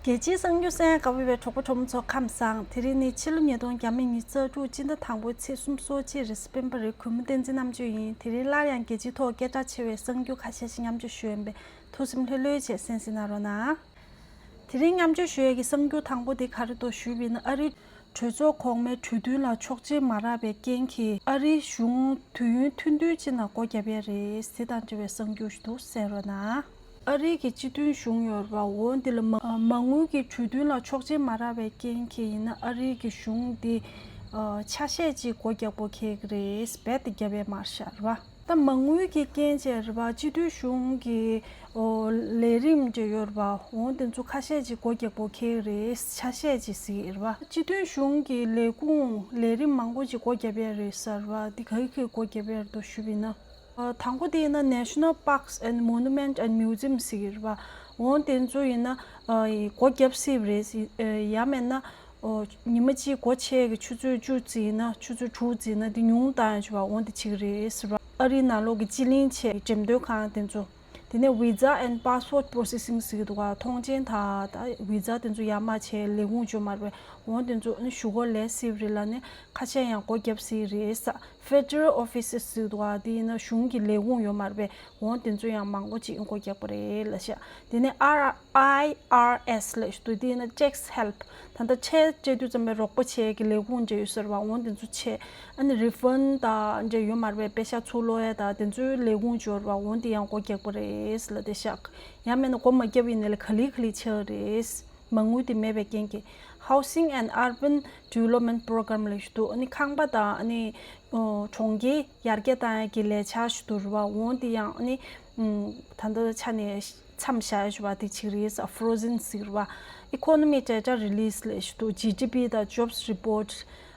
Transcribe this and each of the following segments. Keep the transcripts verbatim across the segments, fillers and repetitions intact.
རྒྱལ་སྤྱིའི་གསར་འགྱུར་གསན་དགའ་པོ་བའི་གྲོགས་པོ་གྲོགས་མོ་ཚོ་ཁམས་བཟང་། དེ་རིང་ནི་ཕྱི་ལོ་ཉིས་སྟོང་ཉི་ཤུ་རྩ་དྲུག་སྤྱི་ཟླ་དང་པོའི་ཚེས་སོ་གཅིག་རེད། སྤེན་པ་རེད། གུས་མོ་བསྟན་འཛིན་རྣམ་དཔྱོད་ཡིན། དེ་རིང་སླར་ཡང་རྒྱལ་སྤྱིའི་ཐོག་སྐད་གྲགས་ཆེ་བའི་གསར་འགྱུར་ཁ་ཤས་ཤིག་མཉམ་སྤྱོད་ཞུ་ཡིན་པས། ཐུགས་སེམས་ལྷོད་ལྷོད་བྱས་གསན་གཟིགས་གནང་རོགས་གནང་། དེ་རིང་མཉམ་སྤྱོད་ཞུ་ཡས་ཀྱི་གསར་འགྱུར་དང་པོ་དེ་ག་རེ་འདུག་ཞུས་པ་ཡིན་ན། ཨ་རིའི་གྲོས་ཚོགས་གོང་མའི་གྲོས་མཐུན་ལ་ཆོག་མཆན་མ་རག་པའི་རྐྱེན་གྱིས་ཨ་རིའི་གཞུང་དུས་ཡུན་ཐུང་ཐུང་ཅིག་ནང་སྒོ་བརྒྱབ་ཡས་རེད། དེ་དང་འབྲེལ་བའི་གསར་འགྱུར་ཞིག་འདུག་གསན་རོགས་གནང་། ཨ་རིའི་གི་སྤྱི་མཐུན་གཞུང་ཡོད་རེད་པ། འོ་འདི་ལ་མ་མ་དངུལ་གྱི་གྲོས་མཐུན་ལ་ཆོག་མཆན་མ་རག་པའི་རྐྱེན་གྱིས་ཡིན་ན། ཨ་རིའི་གི་གཞུང་འདི་ཨ་ཆ་ཤས་ཅིག་སྒོ་རྒྱག་དགོས་ཁེལ་གྱི་རེད། རྦད་དེ་རྒྱབ་ཡས་མ་རེད་ཤག་རེད་པ། ད་མ་དངུལ་གྱི་རྐྱེན་བྱས་རེད་པ། སྤྱི་མཐུན་གཞུང་གི་ཨོ་ལས་རིམ་འདྲ་ཡོད་རེད་པ། འོ་འདི་ཚོ་ཁ་ཤས་ཅིག་སྒོ་རྒྱག་དགོས་ཁེལ་རེད། ཆ་ཤས་ཅིག་ཟེར་གྱི་རེད་པ། སྤྱི་མཐུན་གཞུང་གི་ལས་ཁུངས་ལས་རིམ་མང་པོ་ཅིག་སྒོ་བརྒྱབ་ཡས་རེད་ཟེར་བ་འདི་ག་གི་གི་སྒོ་བརྒྱབ་ཡས་རེད་འདུག་ཞུས་པ་ཡིན་ན། ཨ་དང་པོ་དེ་ཡིན་ན་National Parks and Monument and Museum ཟེར་གྱི་རེད་པ། འོ་དེ་ཚོ་ཡིན་ན་ཨ་སྒོ་བརྒྱབ་སྲིད་པ་རེད། ཡང་མིན་ན་ཨོ་ཉི་མ་གཅིག་སྒོ་ཕྱེ་གི་ཆུ་ཚོད་བཅུ་ཙམ་ཡིན་ན། ཆུ་ཚོད་དྲུག་ཙམ་ཡིན་ན་དེ་ཉུང་བཏང་ཡ་བྱས་པ། འོ་དེ་བྱེད་ཀྱི་རེད་ཟེར་བ། ཨ་རིའི་ནང་ལོགས་ཀྱི་སྤྱི་གླིང་ཆེ་འགྲེམས་སྟོན་ཁང་དེ་ཚོ། དེ་ནས་Visa and Passport Processing ཟེར་གྱི་འདུག་ག། ཐོངས་མཆན་དང་ད་ཝི་ཛ་དེ་ཚོ་ཡར་མར་བྱས་ལས་ཁུངས་ཅིག་ཡོད་མ་རེད་པས། འོ་དེ་ཚོ་ནི་གཞུག་གུ་ལས་སྲིད་པ་རེད་ལབ་ནས་ཁ་ཤས་ཡང་སྒོ་བརྒྱབ་སྲིད་རེད་ས། Federal Offices ཟེར་གྱི་འདུག་ག། དེ་ཡིན་ན་གཞུང་གི་ལས་ཁུངས་ཡོད་མ་རེད་པས། འོ་དེ་ཚོ་ཡང་མང་པོ་ཅིག་སྒོ་བརྒྱབ་པ་རེད་ལབ་ཤག། དེ་ནས་ཨར་ཨའི་ཨར་ཨེས་ལབ་ཞིག་འདུག། དེ་ཡིན་ན་Tax Help། ད་ལྟ་ཁྲལ་སྤྲད་དུས་ཙམ་པའི་རོགས་པ་བྱེད་ཀྱི་ལས་ཁུངས་འདྲ་ཡོད་ས་རེད་པ། འོ་དེ་ཚོ་བྱས། ཨ་ནི་Refund དང་འདྲ་ཡོད་མ་རེད་པས། པེ་ཤག་ཚུར་སློག་ཡས་དང་དེ་ཚོའི་ལས་ཁུངས་ཅིག་ཡོད་རེད་པ། འོ་དེ་ཡང་སྒོ་རྒྱག་པ་རེད་ལབ་བསྡད་ཤག། ཡང་མིན་ན་སྒོ་མ་བརྒྱབ་ཡིན་ནའི་ལས་ག་ལེ་ག་ལེ་ཆགས་རེད། མ་དངུལ་དེ་མེད་པའི་རྐྱེན་གྱིས། Housing and Urban Development Program ལབ་ཞིག་འདུག། ཨ་ནི་ཁང་པ་དང་ཨ་ནི་ཨོ་གྲོང་ཁྱེར་ཡར་རྒྱས་བཏང་ཡས་ཀྱི་ལས་འཆར་ཞིག་འདུག་རེད་པ། འོ་དེ་ཡང་ཨ་ནི་ཨམ་ད་ལྟ་ཆ་ནས་མཚམས་བཞག་ཡས་ཞིག་པ་དེ་བྱེད་ཀྱི་རེད་ས། Frozen ཟེར་གྱི་རེད་པ། Economic Data Release ལབ་ཞིག་འདུག། ཇི་ཌི་པི་དང་Jobs Report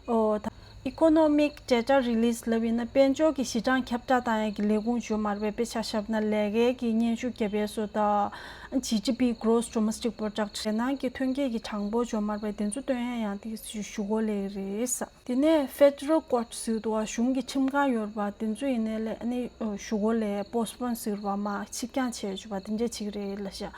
ཨོ་ད། Economic Data Release ལབ་ཡིན་ན་དཔལ་འབྱོར་གྱི་གཞི་གྲངས་ཁྱབ་བསྒྲགས་བཏང་ཡས་ཀྱི་ལས་ཁུངས་ཅིག་ཡོད་མ་རེད་པས། དཔེ་ཆ་བཞག་ན་ལས་ཀའི་གི་སྙན་ཞུ་བརྒྱབ་ཡས་སུ་དང་། ཇི་ཌི་པི་Gross Domestic Product རྒྱལ་ནང་གི་ཐོན་སྐྱེད་ཀྱི་གྲངས་འབོར་ཅིག་ཡོད་མ་རེད་པས། དེ་ཚོ་སྟོན་ཡས་ཡང་དེ་གཞུག་གུ་ལས་རེད་ས། དེ་ནས་Federal Court ཟེར་གྱི་འདུག་པ། གཞུང་གི་ཁྲིམས་ཁང་ཡོད་རེད་པ། དེ་ཚོ་ཡིན་ནའི་ལས་ཨ་ནི་གཞུག་གུ་ལས་Postpone ཟེར་གྱི་རེད་པ། མར་ཕྱིར་འགྱངས་བྱས་བྱས་པ་དེ་འདྲ་བྱེད་ཀྱི་རེད་ལབ་ཤག།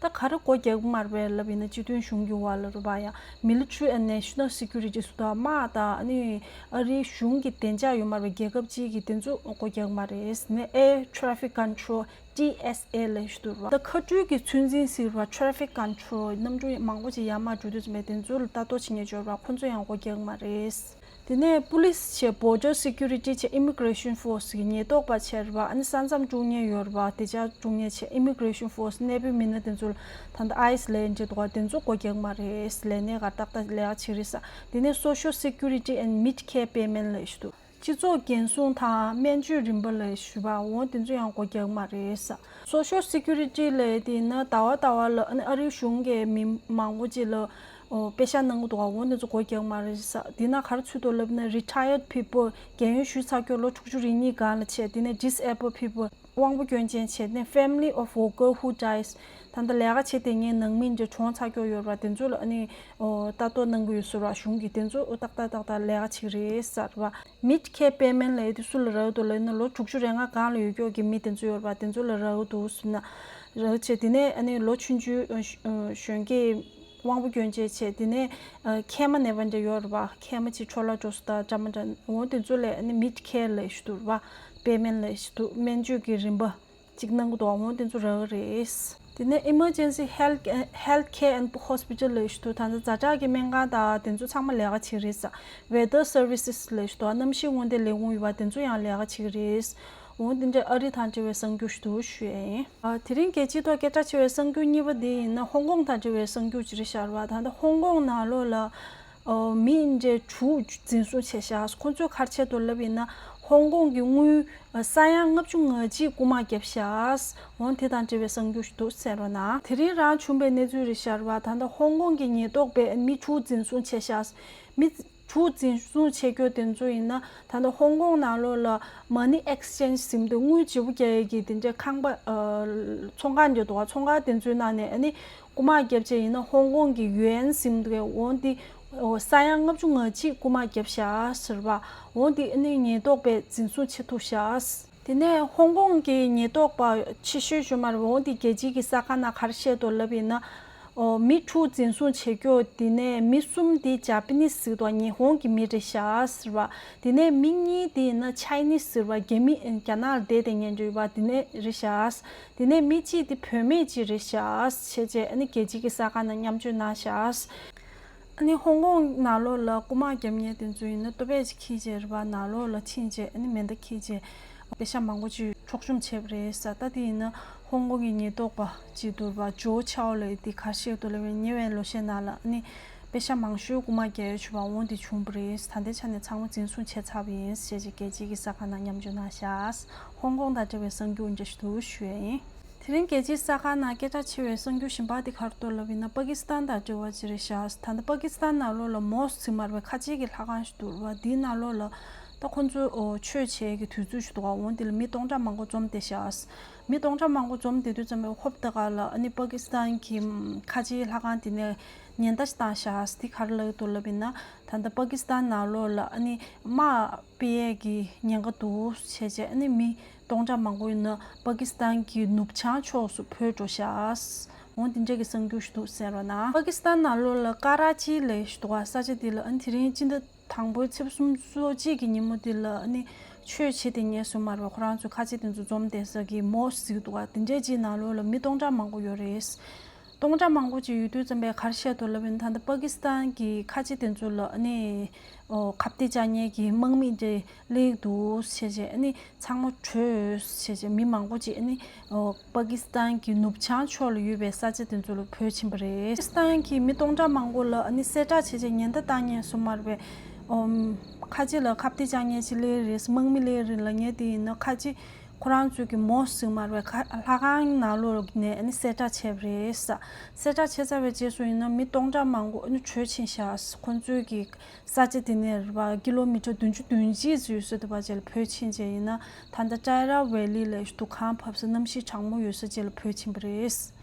ད་ག་རེ་སྒོ་རྒྱག་གི་མ་རེད་པས་ལབ་ཡིན་ན། སྤྱི་མཐུན་གཞུང་གི་འོག་ལ་རེད་པ། ཡང་Military and National Security ཟེར་གྱི་འདུག་པ། དམག་དང་ཨ་ནི་ཨ་རིའི་གཞུང་གི་བདེ་འཇགས་ཡོད་མ་རེད་པས། རྒྱལ་ཁབ་གཅིག་གི་དེ་ཚོ་སྒོ་རྒྱག་གི་མ་རེད། ནས་Air Traffic Control T S A ལབ་ཞིག་འདུག་རེད་པ། ད་མཁའ་འགྲུལ་གྱི་ཚོད་འཛིན་ཟེར་བ། Traffic Control གནམ་གྲུ་མང་པོ་ཅིག་ཡར་མར་འགྲོ་དུས་ཙམ་པས་དེ་ཚོ་ལ་ལྟ་རྟོག་བྱེད་མཁན་ཅིག་ཡོད་རེད་པ། ཁོ་ཚོ་ཡང་སྒོ་རྒྱག་གི་མ་རེད། དེ་ནས་Police བྱས། Border Security བྱས། Immigration Force གི་ཉེན་རྟོག་པ་བྱས་རེད་པ། ཨ་ནི་ས་མཚམས་དཀྲུག་མཁན་ཡོད་རེད་པ། དེ་ཆ་དཀྲུག་མཁན་བྱས། Immigration Force གནས་སྤོས་མི་སྣ་དེ་ཚོ་ལ་ད་ལྟ་ཨའི་སི་ལབ་ཡས་འདྲ་འདུག་པ། དེ་ཚོ་སྒོ་རྒྱག་གི་མ་རེད། ལས་གནས་ག་རེ་ཏག་ཏག་ལས་ཀ་བྱེད་ཀྱི་རེད་ས། དེ་ནས་Social Security and Medicare Payment ལབ་ཞིག་འདུག། སྤྱི་ཚོགས་འགན་སྲུང་དང་སྨན་བཅོས་རིན་པ་ལ་ཞུ་བ། འོ་དེ་ཚོ་ཡང་སྒོ་རྒྱག་གི་མ་རེད་ས། Social Security ལབ་དེ་ཡིན་ན་ཟླ་བ་ཟླ་བ་ལ་ཨ་ནི་ཨ་རིའི་གཞུང་གིས་མི་མང་པོ་ཅིག་ལ་ཨོ་པེ་ཤག་གནང་གི་འདུག་ག། འོ་དེ་ཚོ་སྒོ་རྒྱག་གི་མ་རེད་ས། དེ་ན་ག་རེ་ཚུད་འདུག་ལབ་ན། Retired people རྒས་ཡོལ་ཞུས་ཚར་ཀྱོག་ལོ་དྲུག་ཅུ་རེ་གཉིས་སྒང་ལ་བྱས། དེ་ནས་Disabled people དབང་པོ་སྐྱོན་ཅན་བྱས། དེ་ནས་Family of worker who dies ད་ལྟ་ལས་ཀ་བྱེད་བསྡད་མཁན་ནང་མི་འདྲ་གྲོངས་ཚར་ཀྱོག་ཡོད་རེད་པ། དེ་ཚོ་ལ་ཨ་ནི་ཨོ་ལྟ་རྟོག་གནང་གི་ཡོད་ས་རེད་པ། གཞུང་གིས་དེ་ཚོ་ཨོ་ཏག་ཏག་ཏག་ཏག་ལས་ཀ་བྱེད་ཀྱི་རེད་ས་རེད་པ། Medicare payment ལབ་ཡས་དེ་སུ་ལ་རག་འདུག་ལབ་ན། ལོ་དྲུག་ཅུ་རེ་ལྔ་སྒང་ལ་ཡོད་ཀྱོག་གི་མི་དེ་ཚོ་ཡོད་རེད་པ། དེ་ཚོ་ལ་རག་འདུག་ཟེར་ན་རག་བྱས། དེ་ནས་ཨ་ནི་ལོ་ཆུང་ཆུང་གཞོན་སྐྱེས་དབང་པོ་སྐྱོན་ཅན་བྱས། དེ་ནས་མཁལ་མ་ན་བ་འདྲ་ཡོད་རེད་པ། མཁལ་མ་ཅིག་འཕྲོ་བརླག་འགྲོ་སོང་ད་འདྲ་མི་འདྲ། འོ་དེ་ཚོ་ལ་ཨ་ནི་Medicare ལབ་ཡས་ཞིག་འདུག་རེད་པ། Payment ལབ་ཡས་ཞིག་འདུག། སྨན་བཅོས་ཀྱི་རིན་པ་ཅིག་གནང་གི་འདུག། འོ་དེ་ཚོ་རག་གི་རེད། དེ་ནས་Emergency Health Health Care and Hospital ལབ་ཡས་ཞིག་འདུག། ད་ལྟ་ཛ་དྲག་གི་སྨན་ཁང་དང་དེ་ཚོ་ཚང་མ་ལས་ཀ་བྱེད་ཀྱི་རེད་ས། Weather Services ལབ་ཡས་ཞིག་འདུག། གནམ་གཤིས་སྔོན་བརྡའི་ལས་ཁུངས་ཡོད་པ། དེ་ཚོ་ཡང་ལས་ཀ་བྱེད་ཀྱི་རེད། འོ་དེ་འདྲ་ཨ་རི་དང་འབྲེལ་བའི་གསར་འགྱུར་ཞིག་འདུག་ཞུ་ཡས་ཡིན། ཨ་དེ་རིང་རྒྱལ་སྤྱིའི་ཐོག་སྐད་གྲགས་ཆེ་བའི་གསར་འགྱུར་གཉིས་པ་དེ་ཡིན་ན་ཧོང་ཀོང་དང་འབྲེལ་བའི་གསར་འགྱུར་ཅིག་རེད་ཤག་རེད་པ། ད་ལྟ་ཧོང་ཀོང་ནང་ལོགས་ལ་ཨོ་མི་འདྲ་དྲུག་འཛིན་བཟུང་བྱས་ཤག། ཁོང་ཚོས་ག་རེ་བྱས་འདུག་ལབ་ཡིན་ན། ཧོང་ཀོང་གི་དངུལ་ས་ཡ་ལྔ་བཅུ་ང་གཅིག་རྐུ་མ་བརྒྱབ་ཤག། འོ་དེ་དང་འབྲེལ་བའི་གསར་འགྱུར་ཞིག་འདུག། གསན་རོགས་གནང་། དེ་རིང་རང་བྱུང་བའི་གནས་ཚུལ་རེད་ཤག་རེད་པ། ད་ལྟ་ཧོང་ཀོང་གི་ཉེན་རྟོག་པས་མི་དྲུག་འཛིན་བཟུང་བྱས་ཤག། མི་དྲུག་འཛིན་བཟུང་བྱས་ཀྱོག་དེ་ཚོ་ཡིན་ན། ད་ལྟ་ཧོང་ཀོང་ནང་ལོགས་ལ་Money Exchange ཟེར་དུས་དངུལ་བརྗེ་པོ་རྒྱག་ཡས་ཀྱི་དེ་འདྲའི་ཁང་པ་ཨ་ཚོང་ཁང་འདྲ་འདུག་ག། ཚོང་ཁང་དེ་ཚོའི་ནང་ནས་ཨ་ནི་རྐུ་མ་བརྒྱབ་བྱས་ཡིན་ན། ཧོང་ཀོང་གི་ཡུ་ཨེན་ཟེར་དུས་འོ་འདི་ཨོ་ས་ཡ་ལྔ་བཅུ་ང་གཅིག་རྐུ་མ་བརྒྱབ་ཤག་ཟེར་བ། འོ་འདི་ཨ་ནི་ཉེན་རྟོག་པས་འཛིན་བཟུང་བྱེད་ཐུབ་ཤག། དེ་ནས་ཧོང་ཀོང་གི་ཉེན་རྟོག་པ་ཆེ་ཤོས་ཞུ་མ་རེད། འོ་འདི་རྒྱལ་སྤྱིའི་གི་གསར་ཁང་ནང་ག་རེ་བཤད་འདུག་ལབ་ཡིན་ན། ཨོ། མི་དྲུག་འཛིན་བཟུང་བྱེད་རྒྱུ་དེ་ནས་མི་གསུམ་དེ་ཇ་པ་ནི་སི་ཟེར་བ་ཉི་ཧོང་གི་མི་རེད་ཤག་ཟེར་བ། དེ་ནས་མི་གཉིས་དེ་ཡིན་ན་ཆའི་ནི་སི་ཟེར་བ། རྒྱ་མི་རྒྱ་ནག་ལ་བསྡད་དེ་ཉན་འགྲོ་བ་དེ་ནས་རེད་ཤག། དེ་ནས་མི་གཅིག་དེ་བུད་མེད་ཅིག་རེད་ཤག་བྱས་རྗེས་ཨ་ནི་རྒྱལ་སྤྱི་གི་གསར་ཁང་ནང་མཉམ་སྤྱོད་གནང་ཤག། ཨ་ནི་ཧོང་ཀོང་ནང་ལོགས་ལ་རྐུ་མ་རྒྱབ་མཁན་དེ་ཚོ་ཡིན་ན་ལྟོ་ཕད་ཅིག་འཁྱེར་བྱས་རེད་པ། ནང་ལོགས་ལ་ཕྱིན་བྱས་ཨ་ནི་མེ་མདའ་འཁྱེར་བྱས་པེ་ཤ་མང་པོ་ཅིག་འཕྲོག་བཅོམ་བྱས་པ་རེད་ཟེར། ད་དེ་ཡིན་ན་ཧོང་ཀོང་གི་ཉེན་རྟོག་པ་ཅིག་འདུག་པ། ཇོ་ཆའོ་ལབ་དེ་ག་རེ་བཤད་འདུག་ལབ་པ་ཡིན་ན་ཉེ་བའི་ལོ་ཤས་ནང་ལ་ཨ་ནི་པེ་ཤ་མང་ཤོས་རྐུ་མ་རྒྱག་ཡ་བྱུང་བ་འོ་དེ་བྱུང་བ་རེད། ད་ལྟའི་ཆ་ནས་ཚང་མ་འཛིན་བཟུང་བྱས་ཚར་བ་ཡིན་ཟེར་བྱས་རྒྱལ་སྤྱིའི་གསར་ཁང་ནང་མཉམ་སྤྱོད་གནང་ཤག། ཧོང་ཀོང་དང་འབྲེལ་བའི་གསར་འགྱུར་འདི་འདྲ་ཞིག་ཏུ་ཞུ་ཡ་ཡིན། དེ་རིང་རྒྱལ་སྤྱིའི་གསར་ཁང་ནང་སྐད་གྲགས་ཆེ་བའི་གསར་འགྱུར་གཞན་པ་དེ་ག་རེ་འདུག་ལབ་ཡིན་ན་པ་ཀི་སི་ཐན་དང་འབྲེལ་བ་ཅིག་རེད་ཤག། ད་ལྟ་པ་ཀི་སི་ཐན་ནང་ལོགས་ལ་མོ་སི་ཟེར་མ་རེད་པས། ཁ་ཆེ་གི་ལྷ་ཁང་ཞིག་འདུག་པ། དེའི་ནང་ལོགས་ལ་ད་ཁོ་ཚོ་ཨོ་ཆོས་བྱེད་ཀྱི་དུས་ཚོད་ཞིག་འདུག་པ། འོ་དེ་ལ་མི་སྟོང་ཕྲག་མང་པོ་འཛོམས་བསྡད་ཤག། མི་སྟོང་ཕྲག་མང་པོ་འཛོམས་བསྡད་དུས་ཙམ་པའི་ཧོབ་ཏེ་ག་ལ་ཨ་ནི་པ་ཀི་སི་ཐན་གྱི་ཁ་ཆེའི་ལྷ་ཁང་དེ་ནས་ཉེན་བརྡ་ཞིག་བཏང་ཤག། དེ་ག་རེ་ལབ་འདུག་ལབ་ཡིན་ན་ད་ལྟ་པ་ཀི་སི་ཐན་ནང་ལོགས་ལ་ཨ་ནི་དམག་སྤེལ་ཡས་ཀྱི་ཉེན་ཁ་འདུག་བྱས་བྱས་ཨ་ནི་མི་སྟོང་ཕྲག་མང་པོ་ཡིན་ན་པ་ཀི་སི་ཐན་གྱི་ནུབ་བྱང་ཕྱོགས་སུ་བྲོས་འགྲོ་ཤག། འོ་དེ་འདྲ་གི་གསར་འགྱུར་ཞིག་འདུག་ཟེར་བ་ན། པ་ཀི་སི་ཐན་ནང་ལོགས་ལ་ཀ་ར་ཅི་ལབ་ཞིག་འདུག་པ། ས་ཆ་དེ་ལ་ཨ་ནི་དེ་རིང་སྤྱི་ཟླ་དང་པོའི་ཚེས་པ་སོ་གཅིག་གི་ཉིན་མོ་དེ་ལ་ཨ་ནི་ཆོས་བྱེད་དེ་ཉན་སོང་མ་རེད་པ། ཁོ་རང་ཚོ་ཁ་ཆེ་དེ་ཚོ་འཛོམས་བསྡད་ས་གི་མོ་སི་ཟེར་གྱི་འདུག་པ། དེ་འདྲ་ཅིག་ནང་ལོགས་ལ་མི་སྟོང་ཕྲག་མང་པོ་ཡོད་རེད། སྟོང་ཕྲག་མང་པོ་ཅིག་ཡོད་དུས་ཙམ་པས་ག་རེ་བཤད་འདུག་ལབ་ཡིན་ན་ད་ལྟ་པ་ཀི་སི་ཐན་གྱི་ཁ་ཆེ་དེ་ཚོ་ལ་ཨ་ནི་ཨོ་ཁ་གཏད་བཅག་མཁན་གྱི་དམག་མི་དེ་སླེབས་འདུག་བྱས་བྱས་ཨ་ནི་ཚང་མ་བྲོས་བྱས་བྱས་མི་མང་པོ་ཅིག་ཨ་ནི་ཨོ་པ་ཀི་སི་ཐན་གྱི་ནུབ་བྱང་ཕྱོགས་ལ་ཡོད་པའི་ས་ཆ་དེ་ཚོ་ལ་བྲོས་ཕྱིན་པ་རེད། པ་ཀི་སི་ཐན་གྱི་མི་སྟོང་ཕྲག་མང་པོ་ལ་ཨ་ནི་གསལ་བསྒྲགས་བྱས་བྱས་ཉེན་བརྡ་བཏང་མཁན་སོང་མ་རེད་པས། ཨོ་ཁ་ཆེ་ལ་ཁ་གཏད་བཅག་མཁན་ཅིག་སླེབས་རེད། དམག་མི་སླེབས་རེད་ལབ་མཁན་དེ་ཡིན་ན་ཁ་ཆེ་ཁོ་རང་ཚོས་ཀྱི་མོ་སི་ཟེར་མ་རེད་པས། ཁ་ལྷ་ཁང་ནང་ལོགས་ནས་ཨ་ནི་གསལ་བསྒྲགས་བྱས་པ་རེད། གསལ་བསྒྲགས་བྱས་ཚར་བའི་རྗེས་སུ་ཡིན་ན་མི་སྟོང་ཕྲག་མང་པོ་ཨ་ནི་བྲོས་ཕྱིན་ཤག། ཁོ་ཚོའི་གི་ས་ཆ་དེ་ནས་རེད་པ། ཀི་ལོ་མི་ཊར་བདུན་ཅུ་དོན་གཅིག་ཙམ་ཡོད་ས་དེ་བར་ཅིག་ལ་བྲོས་ཕྱིན་བྱས་ཡིན་ན་ད་ལྟ་ཀྲའི་ར་ཝེ་ལི་ལབ་ཞིག་འདུག། གངས་བབས་ས་གནམ་གཤིས་གྲང་མོ་ཡོད་ས་ཅིག་ལ་བྲོས་ཕྱིན་པ་རེད།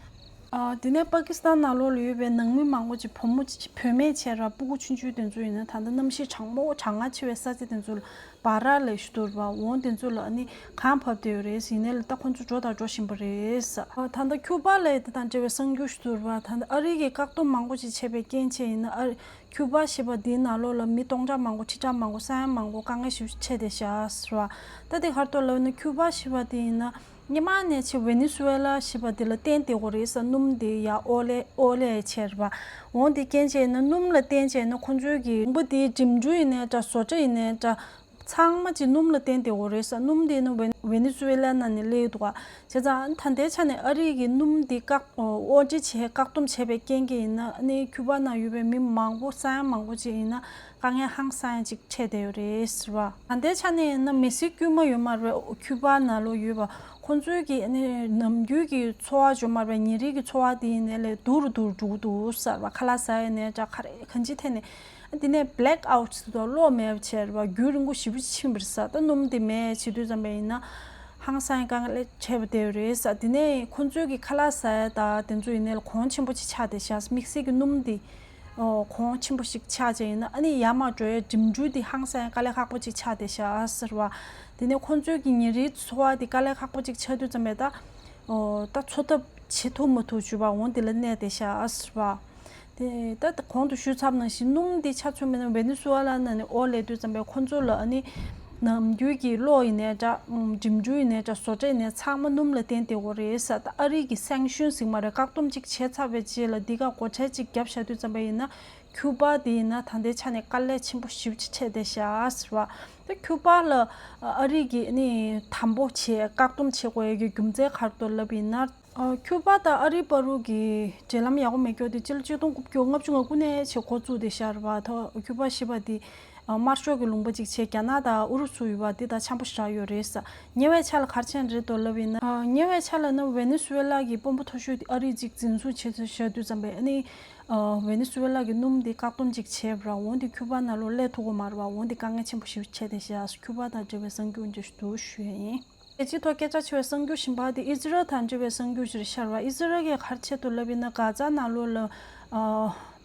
ཨ། དེ་ནས་པ་ཀི་སི་ཐན་ནང་ལོགས་ལ་ཡོད་པའི་ནང་མི་མང་པོ་ཅིག་བུ་མོ་བུད་མེད་བྱས་ར་སྤུ་གུ་ཆུང་ཆུང་དེ་ཚོ་ཡིན་ན་ད་ལྟ་གནམ་གཤིས་གྲང་མོ་གྲང་ངར་ཆེ་བའི་ས་ཆ་དེ་ཚོ་ལ་བ་ར་ལབ་ཞིག་འདུག་པ། འོ་དེ་ཚོ་ལ་ཨ་ནི་གངས་བབས་བསྡད་ཡོད་རེད། ཡིན་ནའི་ལ་ད་ཁོ་ཚོ་འགྲོ་དང་འགྲོ་བཞིན་པ་རེད། ཨ། ད་ལྟ་ཁྱུ་པ་ལབ་དེ་དང་འབྲེལ་བའི་གསར་འགྱུར་ཞིག་འདུག་པ། ད་ལྟ་ཨ་རི་གིས་བཀག་སྡོམ་མང་པོ་ཅིག་བྱས་པའི་རྐྱེན་བྱས་ཡིན་ན་ཨ་ཁྱུ་པ་ཞེས་པ་འདིའི་ནང་ལོགས་ལ་མི་སྟོང་ཕྲག་མང་པོ་ཁྲི་ཕྲག་མང་པོ་ས་ཡ་མང་པོ་དཀའ་ངལ་ཞེ་པོ་ཅིག་འཕྲད་བསྡད་ཤག་ཟེར་བ། ད་དེ་ག་རེ་འདུག་ལབ་ན་ཁྱུ་པ་ཞེས་པ་དེ་ཡིན་ན། སྔོན་མ་ནས་བྱས་ཝེ་ནེ་ཛུ་ཝེ་ལ་ཞེས་པ་དེ་ལ་བརྟེན་བསྡད་ཡོད་རེད་ཟེར། སྣུམ་དེ་ཡར་ཨོ་ལེ་ཨོ་ལེ་བྱས་རེད་པ། འོ་དེ་རྐྱེན་བྱས་ན་སྣུམ་ལ་བརྟེན་བྱས་ན་ཁོང་ཚོའི་གི་ལུང་པ་དེའི་འགྲིམ་འགྲུལ་ཡིན་ནའི་འདྲ། བཟོ་གྲྭ་ཡིན་ནའི་འདྲ། ཚང་མ་ཅིག་སྣུམ་ལ་བརྟེན་བསྡད་ཡོད་རེད་ཟེར། སྣུམ་དེ་ནི་ཝེ་ཝེ་ནེ་ཛུ་ཝེ་ལ་ནང་ནས་སླེབས་འདུག་ག། བྱས་ཙང་ད་ལྟའི་ཆ་ནས་ཨ་རི་གི་སྣུམ་དེ་བཀག་དབོར་འདྲེན་བྱས་བཀག་སྡོམ་བྱས་པའི་རྐྱེན་གྱིས་ཡིན་ན་ཨ་ནི་ཁྱུ་པ་ནང་ཡོད་པའི་མི་མང་པོ་ས་ཡ་མང་པོ་ཅིག་ཡིན་ན་དཀའ་ངལ་ཧང་སང་ཅིག་འཕྲད་བསྡད་ཡོད་རེད་ཟེར་བ། ད་ལྟའི་ཆ་ནས་ཡིན་ན་མི་སེར་དཀྱུས་མ་ཡོད་མ་རེད། ཁྱུ་པ་ནང་ལོགས་ཡོད་པ་ཁོང་ཚོའི་གི་ཨ་ནི་ནམ་རྒྱུན་གྱི་འཚོ་བ་ཡོད་མ་རེད། ཉིན་རེ་གི་འཚོ་བ་དེ་ཡིན་ནའི་ལས་སྡུག་རུ་སྡུག་རུ་འགྲོ་གི་འདུག་ཟེར་བ། ཁ་ལག་ཟ་ཡས་ནས་འདྲ། ག་རེ་གང་ཅིའི་ཐད་ནས་ཨ་དེ་ནས་བྷེ་ལེག་ཨའུཊ་ཟེར་དུས་གློག་མེད་པ་བྱས་རེད་པ། རྒྱུན་རིང་པོ་ཞེ་པོ་ཅིག་ཕྱིན་པ་རེད་ཟེར། ད་སྣུམ་དེ་མེད་བྱེད་དུས་ཙམ་པ་ཡིན་ན་ཧང་སང་དཀའ་ངལ་འཕྲད་པ་དེ་རེད་ཟེར། དེ་ནས་ཁོང་ཚོའི་གི་ཁ་ལག་ཟ་ཡས་དང་དེ་ཚོ་ཡིན་ནའི་ལ་གོང་ཆེན་པོ་ཅིག་ཆགས་བསྡད་ཤག། དམིགས་བསལ་གྱི་སྣུམ་དེ། ཨོ། གོང་ཆེན་པོ་ཞིག་ཆགས་བྱས་ཡིན་ན་ཨ་ནི་ཡར་མར་འགྲོ་ཡའི་འགྲིམ་འགྲུལ་དེ་ཧང་སང་དཀའ་ལས་ཁག་པོ་ཅིག་ཆགས་བསྡད་ཤག་ཟེར་བ། དེ་ནས་ཁོང་ཚོའི་གི་ཉིན་རེའི་འཚོ་བ་དེ་དཀའ་ལས་ཁག་པོ་ཅིག་ཆགས་དུས་ཙམ་པས་ད། ཨོ། ད་འཚོ་ཐབས་བྱེད་ཐུབ་མ་ཐུབ་བྱུས་པ་འོང་དེ་ལ་གནས་བསྡད་ཤག་ཟེར་བ། དེ་ད་གོང་དུ་ཞུས་ཚར་བ་ནང་བཞིན་སྣུམ་དེ་ཆ་མཚོན་པ་ཡིན་ན་ཝེ་ནེ་ཛུ་ཝེ་ལ་ནང་ནས་ཨོ་ལས་དུས་ཙམ་པས་ཁོང་ཚོ་ལ་ཨ་ནི། ནམ་རྒྱུན་གྱི་གློག་ཡིན་ནའི་འདྲ། འགྲིམ་འགྲུལ་ཡིན་ནའི་འདྲ། བཟོ་གྲྭ་ཡིན་ནའི་ཚང་མ་སྣུམ་ལ་བརྟེན་བསྡད་ཡོད་རེད་ཟེར། ད་ཨ་རི་གི་སེང་ཤུན་ཟེར་མ་རེད། བཀག་སྡོམ་ཅིག་བྱས་ཚར་བའི་རྗེས་ལ་འདི་ག་སྒོ་ཁྲལ་ཅིག་བརྒྱབ་བཞག་དུས་ཙམ་པ་ཡིན་ན་ཁྱུ་པ་དེ་ཡིན་ན་ད་ལྟའི་ཆ་ནས་དཀའ་ལས་ཆེན་པོ་ཞེ་པོ་ཅིག་འཕྲད་བསྡད་ཤག་ཟེར་བ། ད་ཁྱུ་པ་ལ་ཨ་རི་གིས་ནི་དམ་པོ་བྱས་བཀག་སྡོམ་བྱེད་དགོས་ཡ་གི་རྒྱུ་མཚན་ག་རེ་འདུག་ལབ་ཡིན་ན། ཨ། ཁྱུ་པ་དང་ཨ་རིའི་བར་དུ་གི་འབྲེལ་ལམ་ཡག་པོ་མེད་རྒྱུ་དེ་སྤྱི་ལོ་ཆིག་སྟོང་དགུ་བརྒྱ་ལྔ་བཅུ་ང་དགུ་ནས་བྱས་འགོ་བཙུགས་བསྡད་ཤག་རེད་པ། ད་ཁྱུ་པ་ཞེས་པ་དེ་ཨ་དམར་ཤོག་གི་ལུང་པ་ཅིག་བྱས་རྒྱ་ནག་དང་ཨུ་རུ་སུ་ཡོད་པ་དེ་དང་འཆམ་པོ་ཞེ་དྲག་ཡོད་རེད་ཟེར། ཉེ་བའི་ཆར་ལ་ག་རེ་བྱས་རེད་འདུག་ལབ་ཡིན་ན། ཨ། ཉེ་བའི་ཆར་ལ་ནི་ཝེ་ནེ་ཛུ་ཝེ་ལ་གི་དཔོན་པོ་མཐོ་ཤོས་དེ་ཨ་རིས་ཅིག་འཛིན་བཟུང་བྱས་ཚར་བཞག་དུས་ཙམ་པས་ཨ་ནི་ཨ་ཝེ་ནེ་ཛུ་ཝེ་ལ་གི་སྣུམ་དེ་བཀག་སྡོམ་ཅིག་བྱས་པ་ར། འོ་དེ་ཁྱུ་པ་ནང་ལོགས་སླེབས་ཐུབ་ཀྱི་མ་རེད་པ། འོ་དེ་དཀའ་ངལ་ཆེན་པོ་ཞེ་པོ་འཕྲད་བསྡད་ཤག། ཁྱུ་པ་དང་འབྲེལ་བའི་གསར་འགྱུར་འདི་ཞུ་ཞུ་ཡ་ཡིན། རྒྱལ་སྤྱིའི་ཐོག་སྐད་གྲགས་ཆེ་བའི་གསར་འགྱུར་གཞན་པ་དེ་ཨི་ཛི་རལ་དང་འབྲེལ་བའི་གསར་འགྱུར་ཞིག་རེད་ཤག་རེད་པ། ཨི་ཛི་རལ་གྱིས་ག་རེ་བྱས་འདུག་ལབ་ཡིན་ན། གྷ་ཛ་ནང་ལོགས་ལ་ཨ་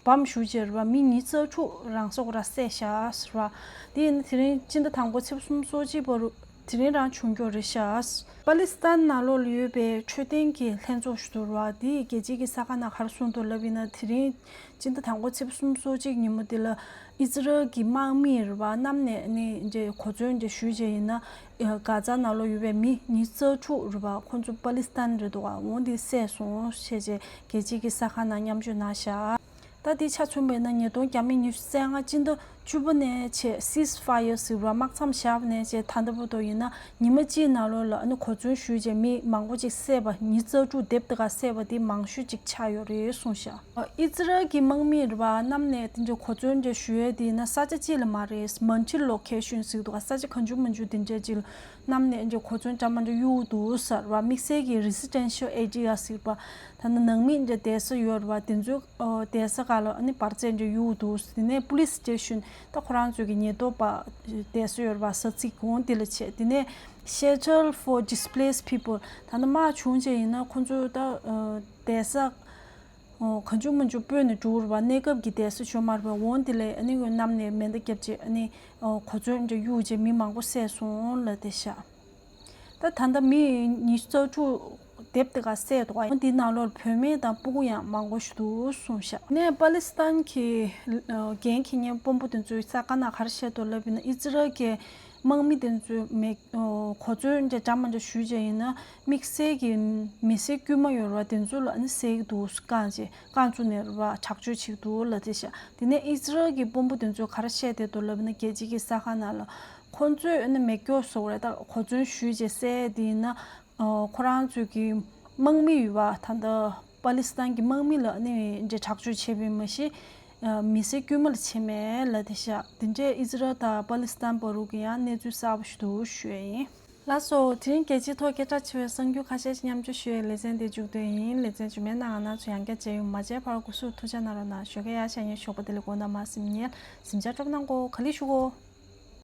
བམ་གཞུས་བྱས་རེད་པ། མི་ཉི་ཤུ་རྩ་དྲུག་རང་སྲོག་ར་བསྲེགས་ཤག་རེད་པ། དེ་ཡིན་ན་དེ་རིང་སྤྱི་ཟླ་དང་པོ་ཚེས་པ་སུམ་ཅུ་སོ་གཅིག་བར་དུ་ དེ་རིང་རང་བྱུང་རྒྱུ་རེད་ཤག་པ་ལི་སི་ཐན་ནང་ལོགས་ལ་ཡོད་པའི་འཕྲོད་བསྟེན་གྱི་ལྷན་ཚོགས་ཤིག་འདུག་ར་བ། དེས་རྒྱལ་སྤྱིའི་གསར་ཁང་ནང་ག་རེ་གསུངས་འདུག་ལབ་ཡིན་ན། དེ་རིང་སྤྱི་ཟླ་དང་པོ་ཚེས་པ་སུམ་ཅུ་སོ་གཅིག་ཉིན་མོ་དེ་ལ་ཨི་ཟི་རལ་གྱི་དམག་མིས་ར་བ་གནམ་ནས་ནི་འདྲ་གོ་མཚོན་འདྲ་གཞུས་བྱས་ཡིན་ན། ཨ་གྷ་ཛ་ནང་ལོགས་ཡོད་པའི་མི་ཉི་ཤུ་རྩ་དྲུག་ར་བ་ཁོང་ཚོ་པ་ལི་སི་ཐན་རེད་འདུག་ག་འོ་འདི་བསད་སོང་ཞེས་བྱས་རྒྱལ་སྤྱིའི་གསར་ཁང་ནང་མཉམ་སྤྱོད་གནང་ཤག་ད་དེ་ཆ་མཚོན་པ་ཡིན་ན་ཉིས་སྟོང་བརྒྱ་མེད་ཉི་ཤུ་རྩ་ལྔ་སྤྱི་ཟླ་བཅུ་པ་ནས་བྱས་སིས་ཕ་ཡར་ཟེར་བ་དམག་མཚམས་བཞག་པ་ནས་བྱས་ད་ལྟ་བར་དུ་ཡིན་ན་ཉི་མ་གཅིག་ནང་ལོགས་ལ་ཨ་ནི་གོ་མཚོན་གཞུས་བྱས་མི་མང་པོ་ཅིག་བསད་པ། ཉི་ཤུ་རྩ་དྲུག་སྡེབ་དེ་ག་བསད་པ་དེ་མང་ཤོས་ཅིག་ཆགས་ཡོད་རེད་གསུངས་ཤག་ཨི་ཛི་རལ་གྱི་དམག་མིས་རེད་བ་གནམ་ནས་དེ་འདྲའི་གོ་མཚོན་འདྲ་གཞུ་ཡས་དེ་ཡིན་ན་ས་ཆ་གཅིག་ལ་མ་རེད། མལ་ཊི་ལོ་ཀེ་ཤན་ཟེར་འདུག་ག་ས་ཆ་གང་བྱུང་མང་བྱུང་དེ་འདྲ་ཅིག་ལ་གནམ་ནས་འདྲ་གོ་མཚོན་འདྲ་མི་འདྲ་གཡུག་འདུག་ཟེར་བ། དམིགས་བསལ་གྱི་རེ་སི་ཌེན་ཤལ་ཨེ་རི་ཡ་ཟེར་བ་ད་ནི་ནང་མི་འདྲ་བསྡད་ས་ཡོད་རེད་བ། དེ་ཚོའི་ཨོ་བསྡད་ས་ག་ལ་ཨ་ནི་འབར་རྫས་འདྲ་གཡུག་འདུག་དེ་ནས་པུ་ལི་སི་སི་ཊེ་ཤན་ད་ཁོ་རང་ཚོའི་གི་ཉེན་རྟོག་པ་བསྡད་ས་ཡོད་རེད་བ། ས་ཚིགས་གོང་དེ་ལ་བྱས། དེ་ནས་Shelter for Displaced People ད་ནི་དམག་བྱུང་བྱས་ཡིན་ན་ཁོ་ཚོ་ད་ཨ་བསྡད་ས་ཨོ་གང་བྱུང་མང་བྱུང་སྤོས་ནས་འགྲོ་རེད་བ། གནས་སྐབས་ཀྱི་བསྡད་ས་ཞོ་མ་རེད་བ། འོང་དེ་ལས་ཨ་ནི་གནམ་ནས་མེ་མདའ་བརྒྱབ་བྱས་ཨ་ནི་ཨོ་གོ་མཚོན་འདྲ་གཡུག་བྱས་མི་མང་པོ་བསད་སོང་ལབ་བསྡད་ཤག་ད་ད་ལྟ་མི་ཉི་ཤུ་རྩ་དྲུག་སྡེབ་དེ་ག་བསད་འདུག་ག་འདིའི་ནང་ལོགས་བུད་མེད་དང་སྤུ་གུ་ཡང་མང་པོ་ཞིག་འདུག་གསུངས་ཤག་ནས་པ་ལི་སི་ཐན་གྱི་འགན་འཁྱེར་མཁན་དཔོན་པོ་དེ་ཚོས་གསར་ཁང་ནང་ག་རེ་བཤད་འདུག་ལབ་ཡིན་ན། ཨི་ཛི་རལ་གྱི་དམག་མི་དེ་ཚོས་མེ་གོ་མཚོན་འདྲ་འདྲ་མི་འདྲ་གཞུས་བྱས་ཡིན་ན་དམིགས་བསལ་གྱི་མི་སེར་དཀྱུས་མ་ཡོད་རེད་བ། དེ་ཚོ་ལ་ཨ་ནི་བསད་ཀྱི་འདུག་རྐང་བྱས་རྐང་བཙུགས་ནས་རེད་བ། དྲག་སྤྱོད་བྱེད་ཀྱི་འདུག་ལབ་བསྡད་ཤག་དེ་ནས་ཨི་ཛི་རལ་གྱི་དཔོན་པོ་དེ་ཚོས་ག་རེ་བཤད་བསྡད་འདུག་ལབ་ན། རྒྱལ་སྤྱིའི་གསར་ཁང་ནང་ལ་ཁོང་ཚོས་ཨ་ནི་མེ་སྒྱོགས་བཟོ་བ་རེད། ད་གོ་མཚོན་གཞུས་བྱས་བསད་དེ་ཡིན་ན་ཨ་ཁོ་རང་ཚོའི་གི་དམག་མི་ཡོད་བ། ད་ལྟ་པ་ལི་སི་ཐན་གྱི་དམག་མི་ལ་ཨ་ནི་འདྲ་དྲག་སྤྱོད་བྱས་པ་ཡིན་མ་གཞི་ཨ་མི་སེར་དཀྱུས་མ་ལ་བྱས་མེད་ལབ་བསྡད་ཤག་དེ་འདྲས་ཨི་ཛི་རལ་དང་པ་ལི་སི་ཐན་བར་དུ་གི་ཡང་གནས་ཚུལ་གསར་པ་ཞིག་འདུག་ཞུ་ཡས་ཡིན། ལགས་སོ། དེ་རིང་རྒྱལ་སྤྱིའི་ཐོག་སྐད་གྲགས་ཆེ་བའི་གསར་འགྱུར་ཁ་ཤས་ཤིག་མཉམ་སྤྱོད་ཞུ་ཡས་ལེ་ཚན་འདི་མཇུག་བསྡུས་ཡིན། ལེ་ཚན་རྗེས་མའི་ནང་ང་རང་ཚོ་ཡང་བསྐྱར་མཇལ་ཡོང་། མ་མཇལ་བར་སྐུ་གཟུགས་ཐུགས་ཅག་གནང་རོགས་གནང་། ཞོགས་ཀས་ཡར་ཞལ་ཉེ་ཞོགས་པ་བདེ་ལེགས། དགོང་དག་མ་སེམས་ཉལ་གཟིམ་འཇག་སྤྲོ་པོ་གནང་གོ། ག་ལེ་ཞུ་གོ།